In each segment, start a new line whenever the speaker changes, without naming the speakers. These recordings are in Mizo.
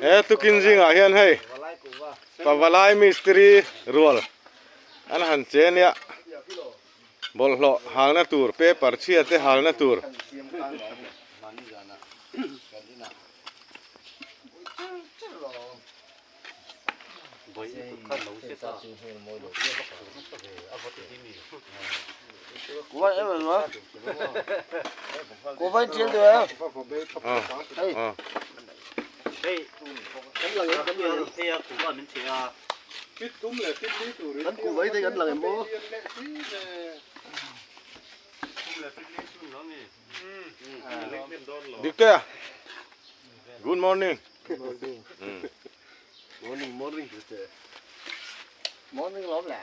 He tukin zingah hian hei Pavalai mistiri rual an han che nia bawlhhlawh halna tur paper chhia te halna tur. Dikte good morning.
Morning morning morning lawm le.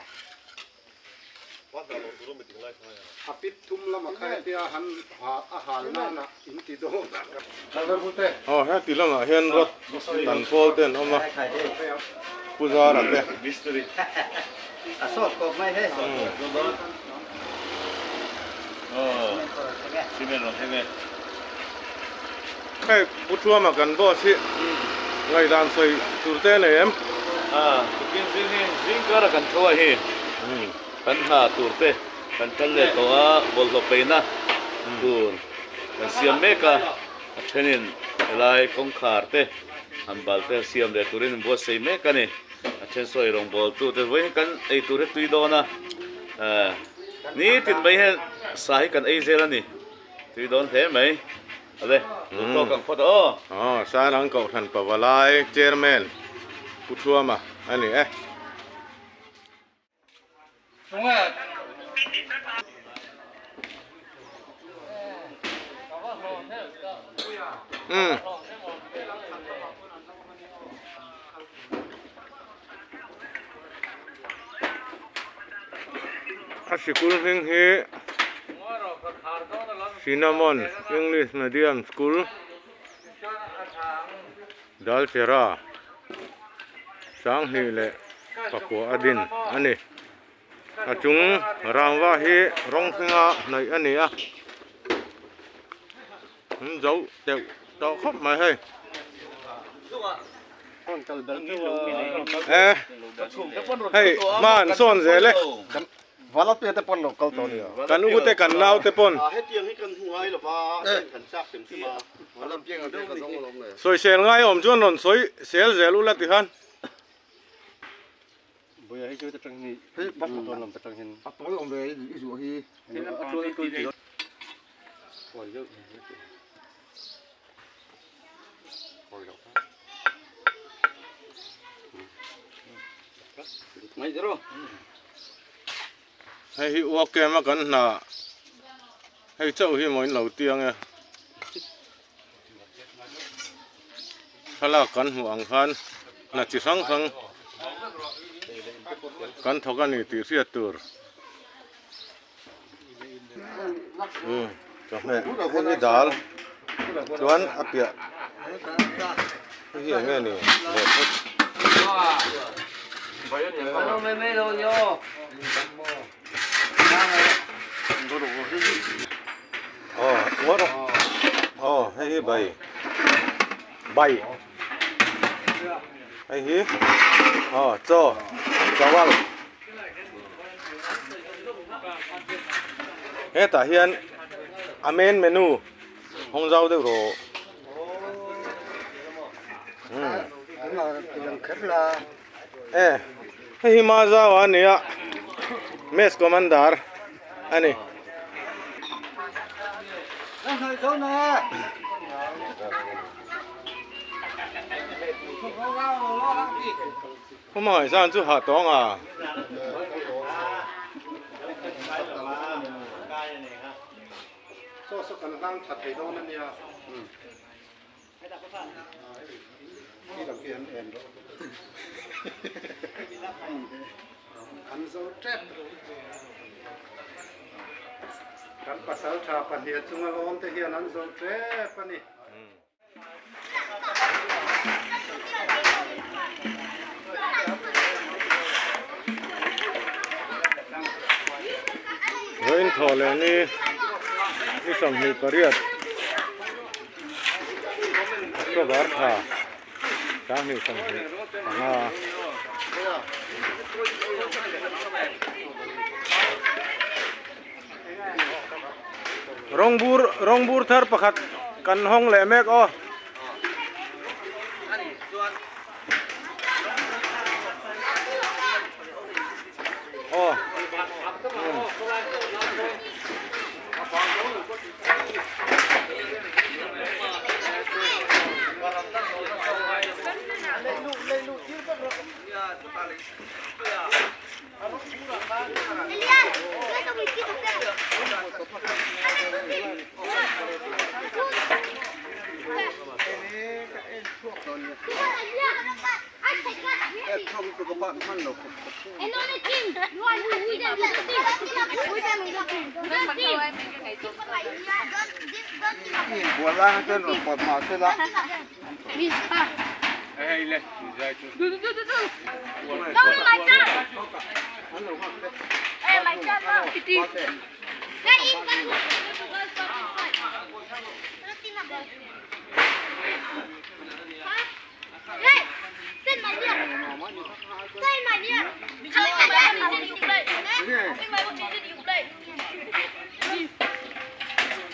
A pit thum lama kha hetia han a hal nana in ti dawn a.
Aw heti lamah hian rod kan pawl te an awm a, Pu Zara te. Hei Pu Thuama kan boss hi ngaihdan sawi tur te a nei em?
A, tukin zing hi zing kara kan tho a hi kan hna tur te kan kal leh tawh a, bawlhhlawh peihna tur kan siam mek a, a thenin helai kawngkhar te han bal te siam leh turin an buatsaih mek a ni. A then sawi rawngbawl tu te vawiin kan ei tur hi tui dawn a, nitin mai hian sa hi kan ei zel a ni, tui dawn hle mai. Ale, duh tawk ang phawt a aw.
Aw, Sairang Kohhran Pavalai Chairman Pu Thuama a ni e. Umm. A sikul hming hi Cinnamon English Medium School Dalchera Sanghnih leh pakua a din a ni. A chung rangva hi rawng hringa hnaih a ni a. An zo teuh tawh khawp mai hei. E hei hma an sawn zel e. Kan u te kan nau te pawn. Sawisel ngai awm chuan rawn sawi sel zel ula tikhan. Hei hi uak kem a kan hna hei chauh hi maw in lo ti ang e thlalak kan hmuh ang khan hna chi hrang hrang kan thawk a ni tih hriat tur. Umm chawhmeh hei hi dal chuan a piah hei hi eng nge ni leh phawt. Aw ngawt a aw hei hi bai bai hei hi aw chaw chawal. Hetah hian a main menu hawng zau deuh rawh. E hei hi ma zau a nia mess commander a ni. Khawmah zan chu hah tawng a.
Chaw saw kan hlang tha thei dawn a nia. Khi lam khi an en rawh. An zo tep. Kan pasal tha pahnih chunga lawm te hian an zo tep a ni.
Vawiin thawh leh ni ni 28. October thla 20 25. Rawngbur rawngbur thar pakhat kan hawng leh mek aw. Aw.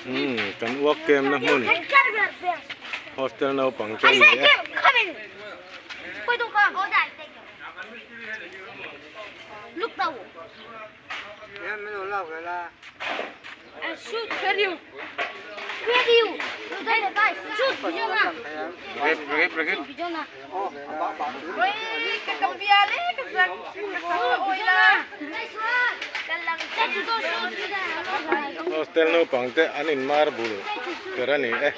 Umm kan uak kem na hmun hostel naupang te a ni e. Hostel naupang te an in marble ber a ni e.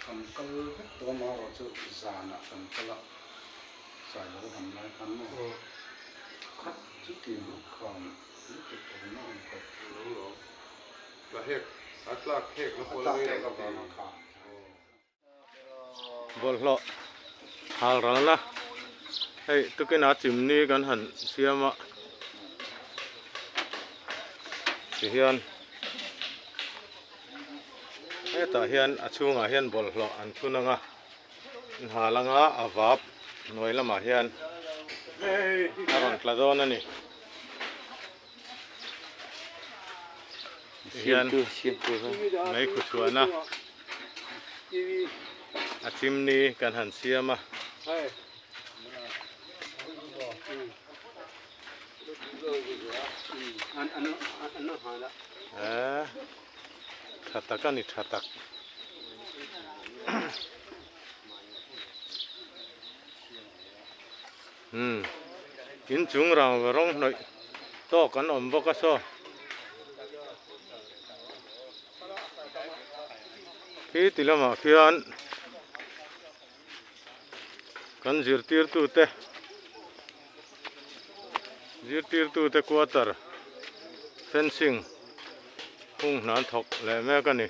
Kan kal vek tawh a marawh chu zanah kan kal a, sailo dam lai khan maw khat chu tih ang khan lutuk awm a awm khat. A tlak hek avanga khan.
Bawlhhlawh hal ralna hei tukin a chimni kan han siam a tihian hetah hian a chhungah hian bawlhhlawh an thun ang a an hal ang a a vap hnuai lamah hian a rawn tla dawn a ni. Hian mei khu chhuahna a chimney kan han siam a. Eh tha tak a ni tha tak. Umm inchung rangva rawng hnawih tawk an awm bawk a saw. Khi ti lamah khian kan zirtirtute zirtirtute quarter fencing hung hna an thawk leh mek a ni.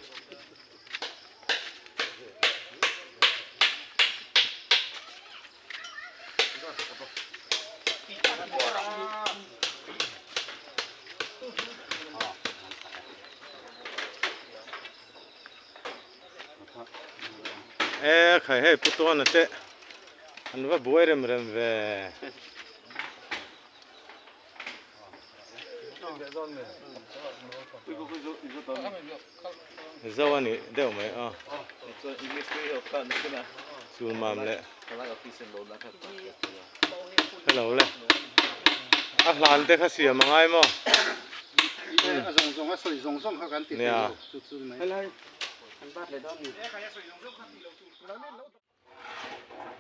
E khai hei pu tawn a te an va buai rem rem ve. Zo a nih deuh mai a. Chulmam leh hello le a hlan te kha siam a ngai maw? Nia.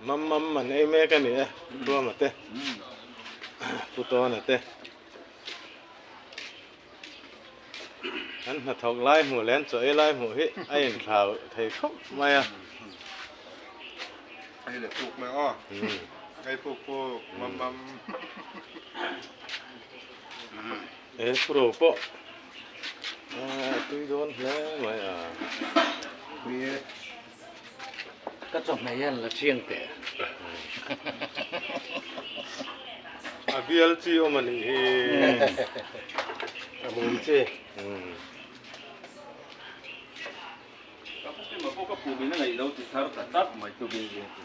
Mam mam an ei mek a ni e Tuama te Pu Tawna te an hnathawk lai hmuh leh an chaw ei lai hmuh hi a inthlau thei khawp mai a.
Ei leh puk mai aw ei puk puk mam mam.
E pro pawh a tui dawn hle mai a.
Ka chawhmeh hian la chiang teh.
A bial chi awm a nih hi.
A mum chi.
Ka pu Kima pawh ka pum in a ngaih lo ti thar ta tlat mai tu bing bing chu.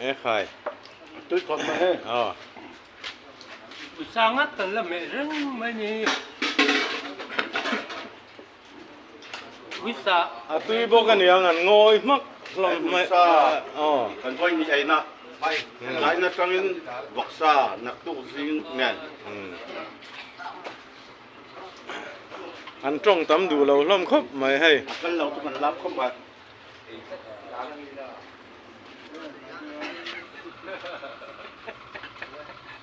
E khai.
Tui khawp mai he.
Aw.
Sangat kan la meh reng mai ni. Uisa.
A tui bawk a niang an ngawi hmak hlawm mai.
Uisa.
Aw.
Kan vawi ni eina. Laina tangin vawksa naktuk zing nen.
An tawng tam duh lo hlawm khawp mai hei.
A kal lo chu kan lap khawp mai.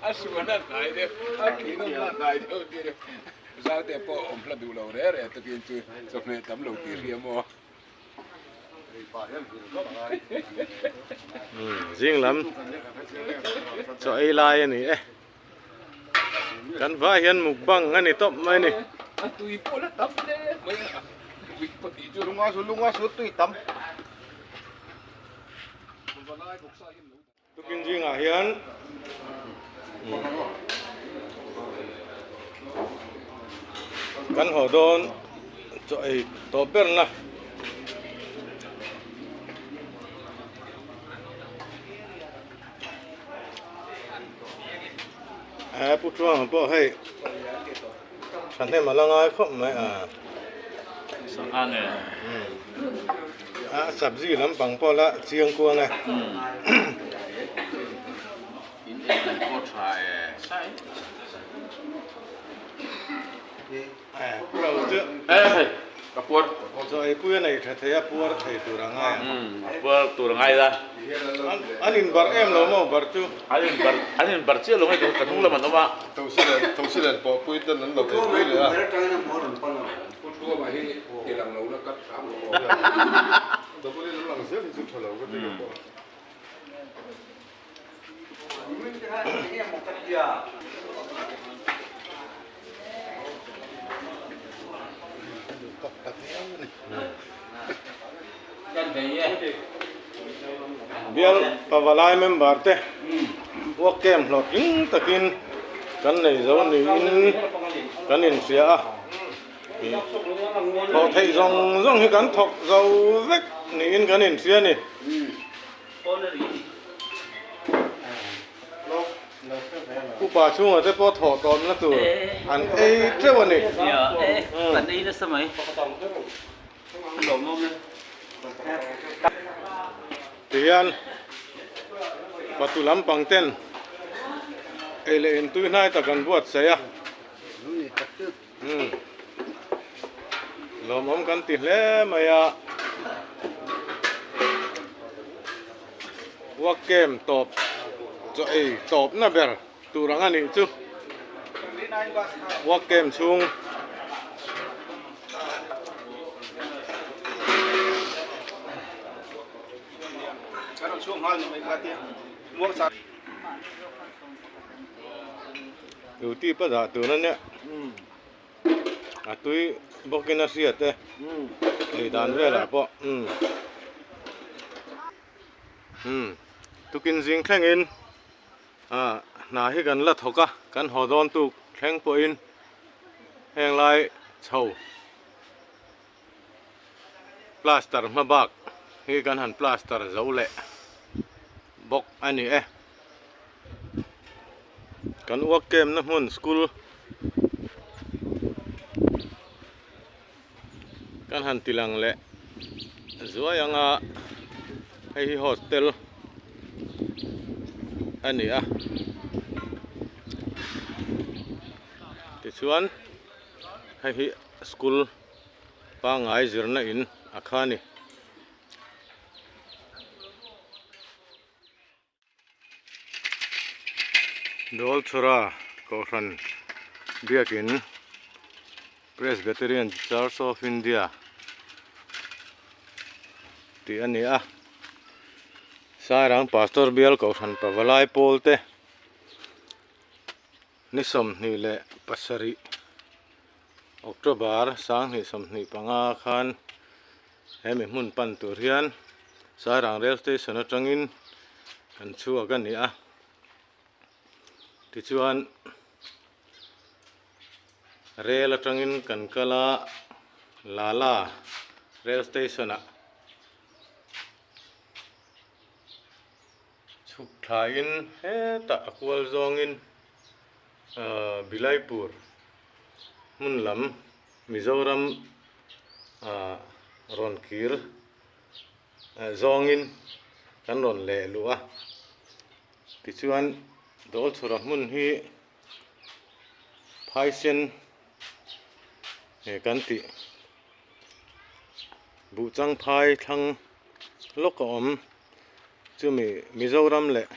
A suan a hnai deuh, a thin a hnai deuh tir Zaute pawh awm hla duh lo re re takin chu chawhmeh tam lo tih hria maw?
Zing lam chaw ei lai a ni e. Kan vai hian mukbang a ni tawp mai a ni.
A tui pawh la tam hle mai a, ui pahnih chu.
Lunga su lunga su tui tam.
Tukin zingah hian kan haw dawn chaw ei tawp berna. He pu Chuang pawh hei thahnem a la ngai khawp mai a.
Sangha nge?
A sabzi lampang pawh la chiang kuang e.
In ei dan pawh tha e. Sai.
Pu lo chu.
E hei ka puar.
Chaw ei pui a nei tha thei a puar thei tur a ngai ang.
A puar tur a ngai la.
An in barh em lo maw barh chu?
An in barh an in barh chiah lo nge ka hnung lam an awm a.
Thosi len pawh pui ten an lo thei pui leh a.
Pu Thuama hi ti lang lo la cut hram lo aw.
Double in an lang zel hi chu tha lo ka ti ka pawh.
Bial Pavalai member te work camp hlawhtling takin kan nei zo niin kan inhria a, thawh theih zawng zawng hi kan thawk zo vek niin kan inhria a ni. Upa chhungah te pawh thawh tawpna tur an ei teuh a ni. Tihian patu lampang ten ei leh intui hnai tak an buatsaih a. Lawmawm kan ti hle mai a. Work camp tawp chaw ei tawpna ber tur ang a nih chu. Work camp chhung Duty pa dah tur a nia a tui bawkin a hriat e ei dan velah pawh umm tukin zing thlengin ah hna hi kan la thawk a kan haw dawn tuk thleng pawhin heng lai chho plaster hma bak hi kan han plaster zo leh bawk a ni e. Kan work camp na hmun school kan han ti lang leh zuai ang a hei hi hostel a ni a tichuan hei hi school pangngai zirna in a kha a ni. Dawlchhura Kohhran Biakin Presbyterian Church of India tih a ni a Sairang Pastor Bial Kohhran Pavalai Pawl te ni 27. October 2025 khan hemi hmun pan tur hian Sairang rail station atangin kan chhuak a ni a tichuan Rel atangin kan kal a Lala rail station ah chhuk thlaiin hetah a kual zawngin ahh Bilaipur hmun lam Mizoram ah rawn kir zawngin kan rawn leh luh a tichuan Dawlchhura hmun hi phaisen he kan tih buhchang phai thlang lawk a awm chumi Mizoram leh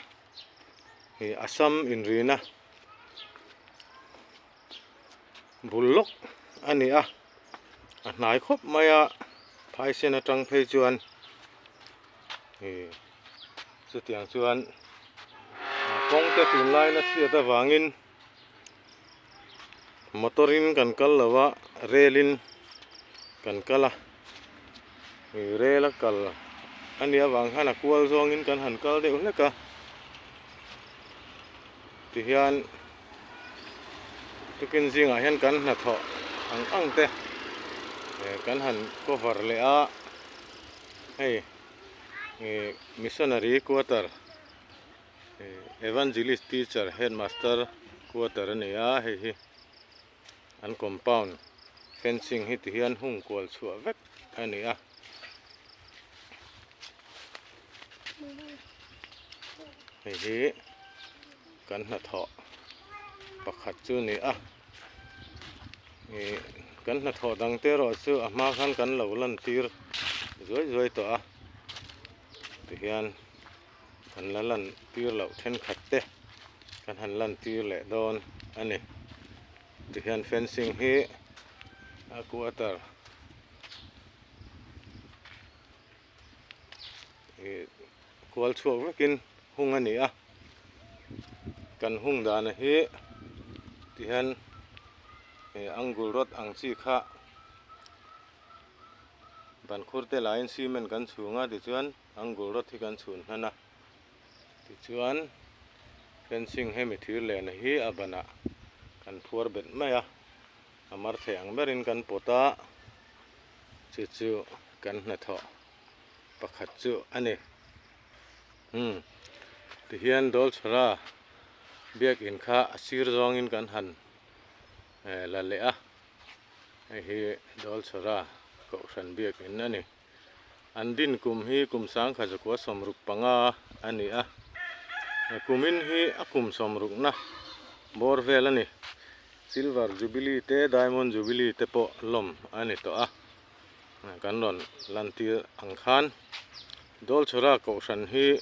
ih Assam inrina bul lawk a ni a a hnai khawp mai a phaisen atang phei chuan ih chutiang chuan kawng te tunlai na chhiat avangin motor in kan kal lo a rail in kan kal a ih rail a kal a nih avang hian a kual zawngin kan han kal deuh hlek a tihian tukin zingah hian kan hnathawh ang ang te kan han cover leh a hei ih missionary quarter evangelist teacher headmaster quarter a ni a hei hi an compound fencing hi ti hian hung kual chhuah vek a ni a. Hei hi kan hnathawh pakhat chu a ni a ih kan hnathawh dang te erawh chu a hma khan kan lo lan tir zuai zuai tawh a tihian kan la lan tir loh thenkhat te kan han lan tir leh dawn a ni tihian fencing hi a quarter ih kual chhuak vekin hung a ni a kan hung dana hi tihian ih angle rod ang chi kha ban khur te laiin cement kan chhung a tichuan angle rod hi kan chhun hman a tichuan fencing hemi thir lehna hi a banah kan phuar bet mai a a mar thei ang berin kan pawt a. Chu chu kan hnathawh pakhat chu a ni. Umm tihian Dawlchhara biakin kha a sir zawngin kan han la leh a, hei hi Dawlchhara kohhran biakin a ni. An din kum hi kum sangkhat zakua 65 a ni a, kumin hi a kum 60na bawr vel a ni. Silver Jubilee te Diamond Jubilee te pawh lawm a ni tawh a, kan rawn lantir ang khan Dawlchhura Kohhran hi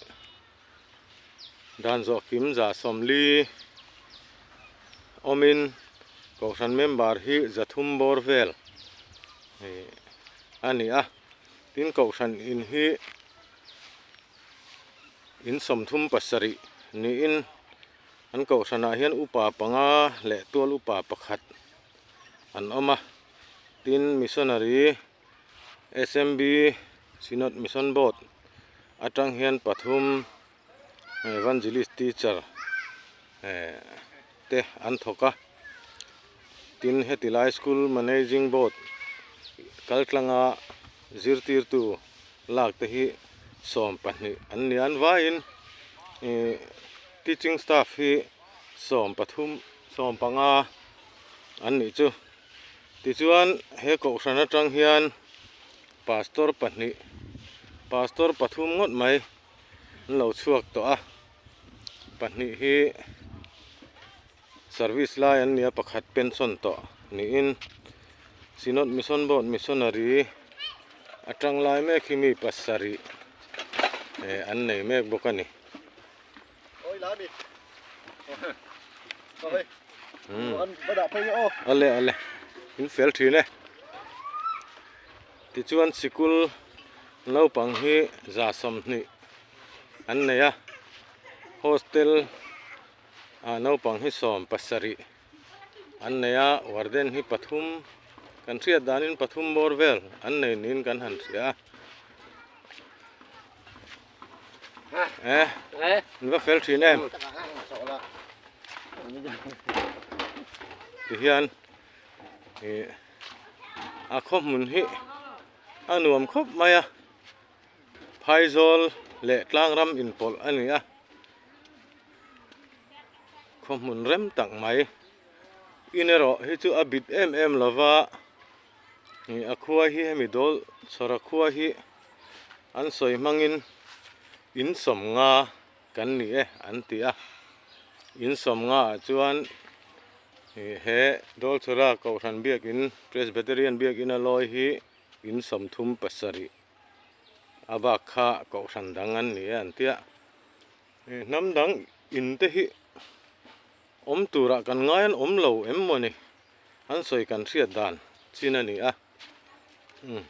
dan zawh kim 40 awmin Kohhran member hi 300 bawr vel a ni a, tin Kohhran in hi in 37 niin An kohhranah hian upa panga leh tual upa pakhat an awm a, tin missionary SMB Synod Mission Board atang hian pathum evangelist teacher eh te an thawk a, tin heti lai school managing board kaltlanga zirtirtu lak te hi 12 an ni a, an vaiin ih teaching staff hi 13 15 an nih chu tichuan he kohhran atang hian pastor pahnih pastor pathum ngawt mai an lo chhuak tawh a pahnih hi service lai an ni a pakhat pension tawh niin Synod Mission Board Missionary atang lai mek hi mi pasarih eh an nei mek bawk a ni. Ale ale in fel thin e tichuan sikul naupang hi 20 an nei a hostel ah naupang hi 70 an nei a warden hi pathum. Kan hriat danin pathum bawr vel an nei niin kan han hria a. Eh, in va fel thin em? Tihian ih a khaw hmun hi a nuam khawp mai a, Phaizawl leh Tlangram inpawlh a ni a, khaw hmun rem tak mai. In erawh hi chu a bit em em lo va, ih a khua hi hemi dawl chhawra khua hi an sawi hmangin in sawmnga kan ni e an ti a, in sawmnga ah chuan ih he dawl chhawra kohhran biakin Presbyterian biakin a lawi hi in 37 a bak kha kohhran dang an ni e an ti a, ih hnam dang in te hi. Awm turah kan ngai an awm lo em maw ni? An sawi kan hriat dan chin a ni a. Umm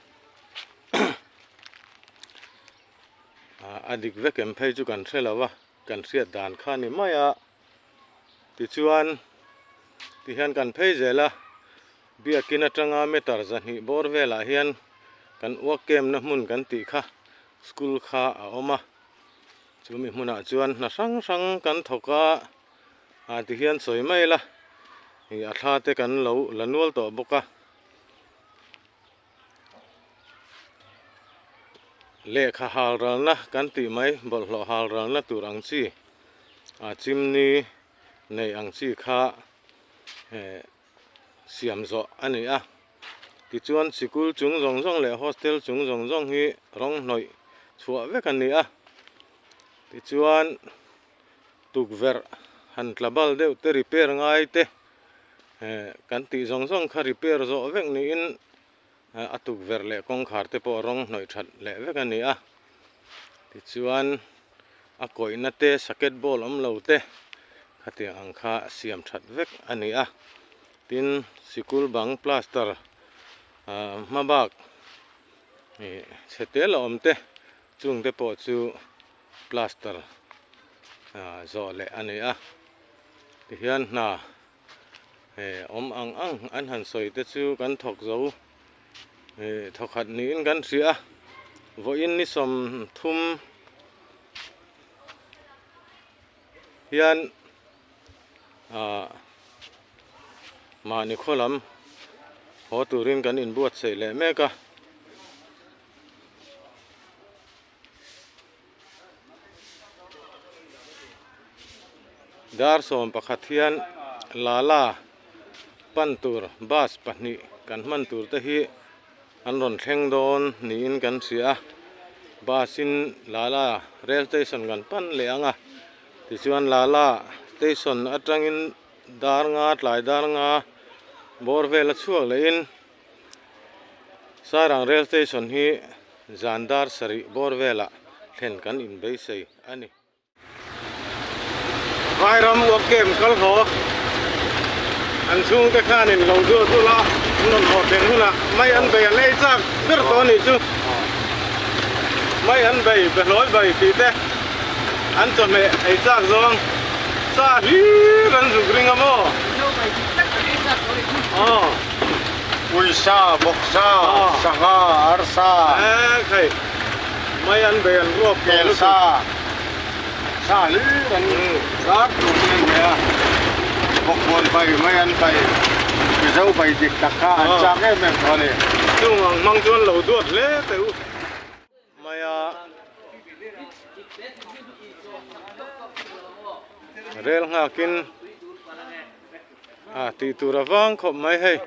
a dik vek em phei chu kan hre lo a, kan hriat dan kha ni mai a. Tichuan tihian kan phei zel a, biakin atanga meter 200 bawr velah hian kan uak kemna hmun kan tih kha school kha a awm a. Chumi hmunah chuan hna hrang hrang kan thawk a, ah tihian sawi mai ila ih a thla te kan lo la nual tawh bawk a. Lehkha hal ralna kan tih mai bawlhhlawh hal ralna tur ang chi ah chimni nei ang chi kha eh siam zawh a ni a. Tichuan sikul chung zawng zawng leh hostel chung zawng zawng hi rawng hnawih chhuah vek a ni a. Tichuan tukverh han tla bal deuh te repair ngai te eh kan tih zawng zawng kha repair zawh vek niin a tukverh leh kawngkhar te pawh rawng hnawih that leh vek a ni a. Tichuan a kawihna te saket ball awm lo te khatiang ang kha siam that vek a ni a. Tin sikul bang plaster ah hma bak ih chhe tel a awm te chung te pawh chu plaster ah zawh leh a ni a. Tihian hna He awm ang ang an han sawi te chu kan thawk zo ih thawkhat niin kan hria a, vawiin ni 30 hian ah mahni khaw lam haw turin kan inbuatsaih leh mek a. Dar 11 hian Lala pan tur bus pahnih kan hman tur te hi an rawn thleng dawn niin kan hria a, bus in Lala rail station kan pan leh ang a, tichuan Lala station atangin dar nga tlai dar nga bawr vel a chhuak leh in. Sairang rail station hi zan dar sarih bawr velah thlen kan inbeisei a ni. Vairam uak kem kal haw an chhungte khanin lo duat ula an rawn haw thlen hunah mai an bei an ei chak ber tawh a nih chu. Mai an bei behlawi bai tih te an chawhmeh ei chak zawng sa hlir an zuk ring a maw? Aw.
Uisa, vawksa, sangha, arsa.
Khai mai an bei an ruak tawh lutuk.
Kelsa, sa hlir an zar tur hi an nei a, vawkbawn bai mai an bai, Mizo bai dik tak kha an chak em em tawh a ni.
Chung ang hmang chuan lo duat hle teh u mai a. Rel nghakin. A tih tur a vang khawp mai hei.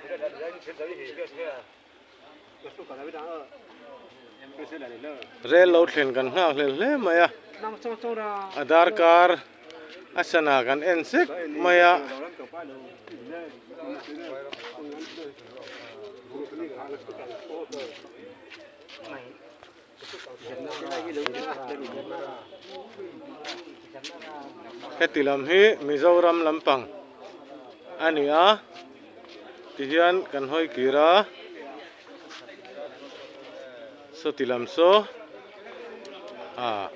Rel lo thlen kan nghak hlel hle mai a. A darkar a sana kan en sek mai a. Heti lam hi Mizoram lampang a ni a tihian kan hawi kir a sawti lam saw ah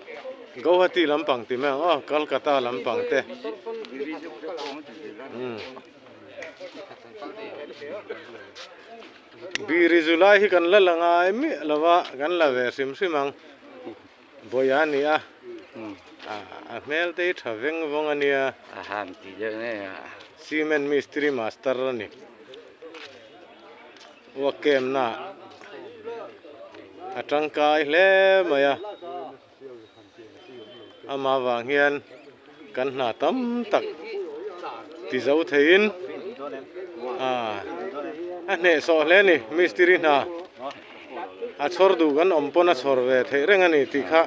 Guwahati lampang ti mai ang aw Kolkata lampang te umm. Biri zu lai hi kan la la ngai miah lo va, kan la ve hrim hrim ang. Bawih a ni a, a hmel te hi tha veng vawng a nia.
A han ti deuh nge a.
Cement mistiri master a ni. Work camp na a tangkai hle mai a. Amah vang hian kan hna tam tak ti zo theiin a hnehsawh hle a ni mistiri hna a chhawr duh kan awm pawn a chhawr ve theih reng a ni tih kha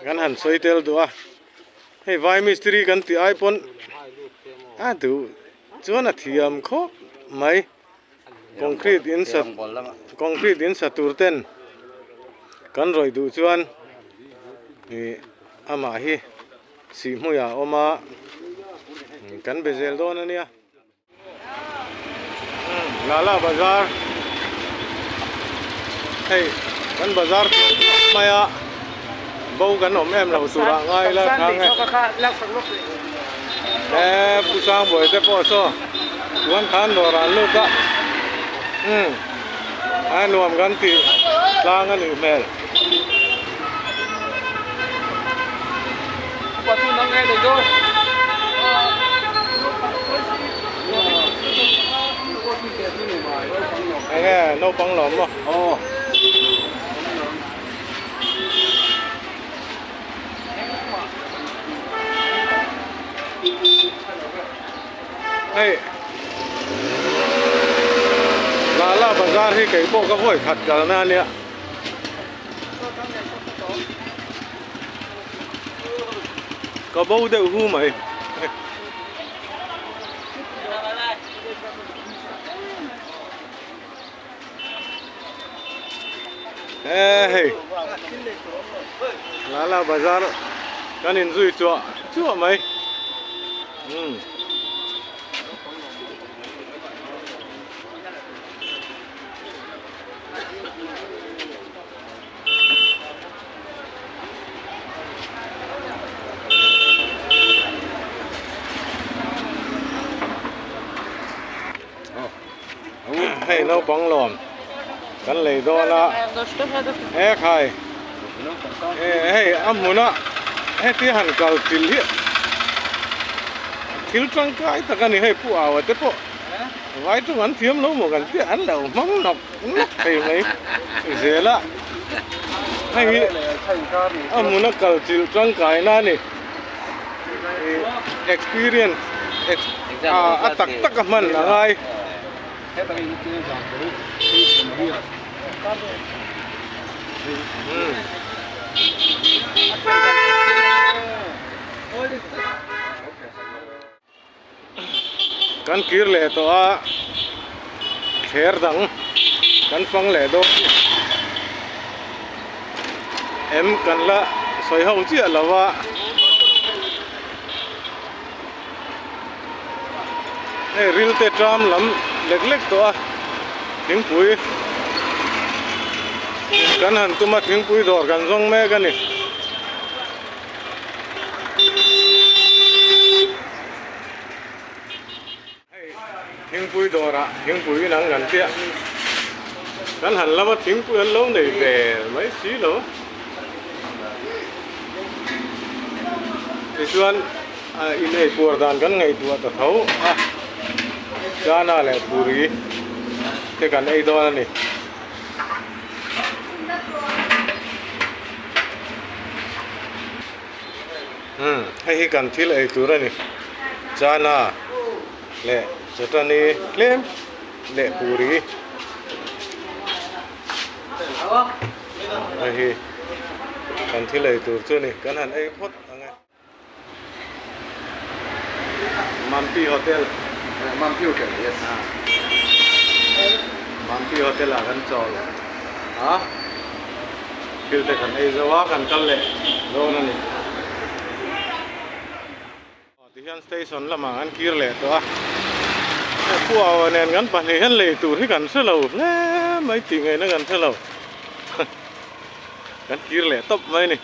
kan han sawi tel duh a hei vai mistiri kan tih ai pawn a duh chuan a thiam khawp mai. Concrete in sa concrete in sa tur ten kan rawih duh chuan ih amah hi sihhmuiah a awm a kan be zel dawn a nia. Lala bazar hei kan bazar mai a bo kan awm em lo turah ngai la thang e. He Pu Sangbawi te pawh saw chuan khan dawr an lut a umm a nuam kan tih tlang a nih hmel. Enge naupang lawm maw?
Aw.
Hei Lala bazar hi kei pawh ka vawi khat kalna a nia. Ka bo deuh hu mai. He hei Lala bazar kan in zui chuah chuah mai umm. Hei naupang lawm kan lei dawn a he khai hei a hmuna heti han kal thil hi thil tangkai tak a ni hei pu aua te pawh vai tung an thiam lo maw kan tia an lo hmang nawk nawk thei mai zel a hei hi a hmuna kal thil tangkai na a ni. Experience a tak tak a hman a ngai. Kan kir leh tawh a thler dang kan fang leh dawn em kan la sawi ho chiah lo a hei ril te tram lam lek lek tawh a thingpui kan han tum a thingpui dawr kan zawng mek a ni. Hei thingpui dawrah thingpui in an ngan chiah kan han lama thingpui an lo nei ve mai si lo tichuan in ei puar dan kan ngaihtuah ta tho a chana leh puri te kan ei dawn a ni. Umm hei hi kan thil ei tur a ni chana leh chutani tlem leh puri hei hi kan thil ei tur chu a ni kan han ei phawt ang e. Mampi Hotel
Mampi Hotel yes
Mampi Hotel ah kan chawl a thil te kan ei zo a kan kal leh dawn a ni Tihian station lamah kan kir leh tawh a Pua nen kan pahnih hian lei tur hi kan hre lo hle mai tih ngaihna kan hre lo kan kir leh tawp mai a ni.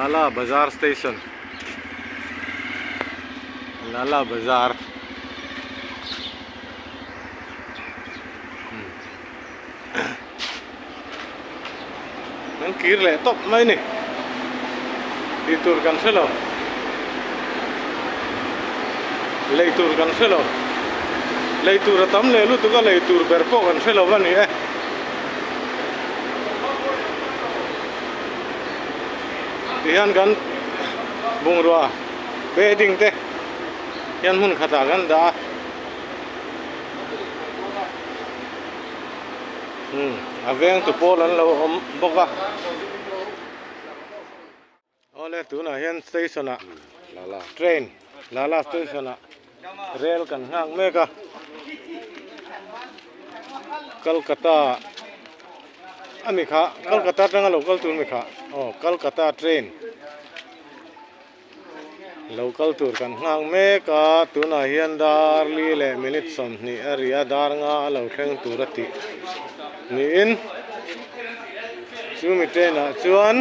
Lala Bazar Station Lala Bazar Kan kir leh tawp mai ni. Tih tur kan hre lo. Lei tur kan hre lo. Lei tur a tam leh lutuk a lei tur ber pawh kan hre lo a ni e. Tihian kan bungrua bedding te hian hmun khatah kan dah a. Umm a veng tu pawl an lo awm bawk a awle tunah hian station ah train lala station ah rel kan nghak mek a Kolkata a mi kha Kolkata atanga lo kal tur mi kha aw Kolkata train. Lo kal tur kan nghak mek a, tunah hian dar li leh minute 20 a ri a, dar nga a lo thleng tur a tih niin chumi train ah chuan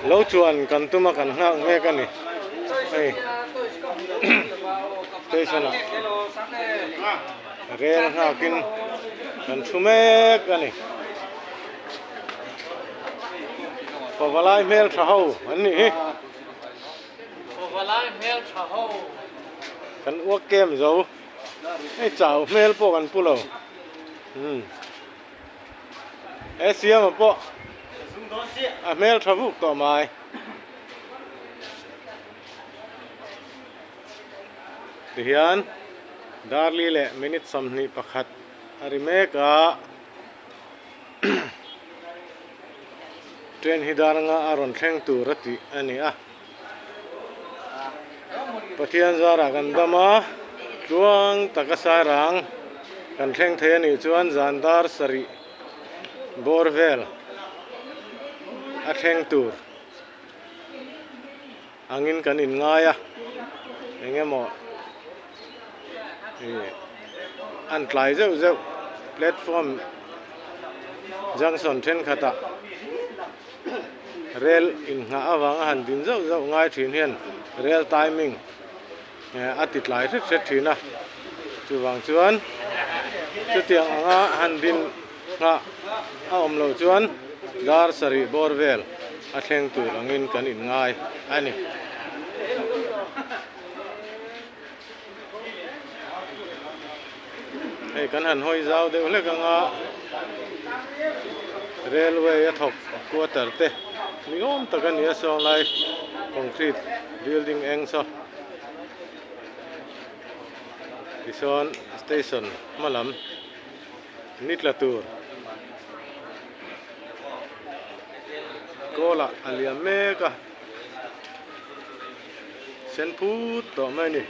lo chuan kan tum a kan nghak mek a ni hei station ah rel nghakin kan thu mek a ni. Pavalai hmel tha ho an nih hi.
Pavalai hmel tha ho.
Kan uak kem zo. Hei chau hmel pawh kan pu lo. Hmm. E siama pawh a hmel tha vuk tawh mai. Tihian darli leh minute 21 a ri mek a. Train hi dar anga a rawn thleng tur a tih a ni a Pathian zarah kan dam a tluang taka sairang kan thleng thei a nih chuan zan dar sarih bawr vel a thleng tur angin kan inngai a eng emaw ih an tlai zeuh zeuh platform junction thenkhatah rel innghah avanga han din zauh zauh ngai thin hian rel timing a ti tlai hret hret thin a chuvang chuan chutiang anga han din nghah a awm loh chuan dar sarih bawr vel a thleng tur angin kan inngai a ni. Hei kan han hawi zau deuh hlek anga railway a thawk quarter te ni awm tak a ni a sawn lai concrete building eng saw tichuan station hma lam. Ni tla tur kawl ah a liam mek a sen phut tawh mai a ni.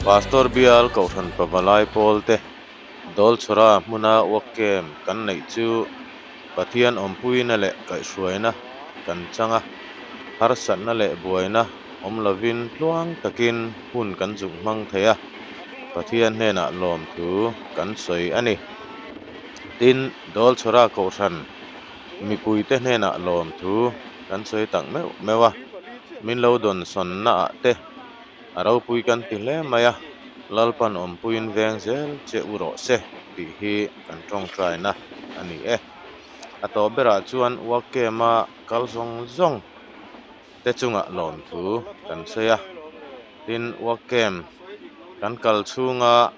Pastor Bial Kohhran Pavalai Pawl te Dawlchhawra hmuna work camp kan neih chu Pathian awmpuina leh kaihhruaina kan chang a, harsatna leh buaina awm lovin tluang takin hun kan zuk hmang thei a, Pathian hnenah lawmthu kan sawi a ni. Tin, Dawlchhawra Kohhran mipuite hnenah lawmthu kan sawi tak meuh meuh a, min lo dawnsawnna ah te a ropui kan ti hle mai a, Lalpan awmpuiin veng zel che u rawh se tih hi kan tawngtaina a ni e. A tawp berah chuan work camp-a kal zawng zawng te chungah lawmthu kan sawi a, tin work camp kan kal chhunga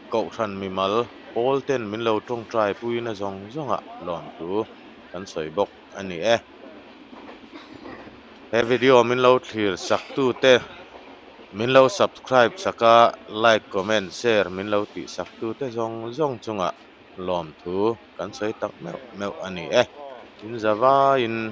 kohhran mimal pawl ten min lo tawngtai puina zawng zawngah lawmthu kan sawi bawk a ni e. He video min lo thlir sak tu te min lo subscribe sak a like comment share min lo tih sak tu te zawng zawng chungah lawmthu kan sawi tak meuh meuh a ni e. In za vaiin.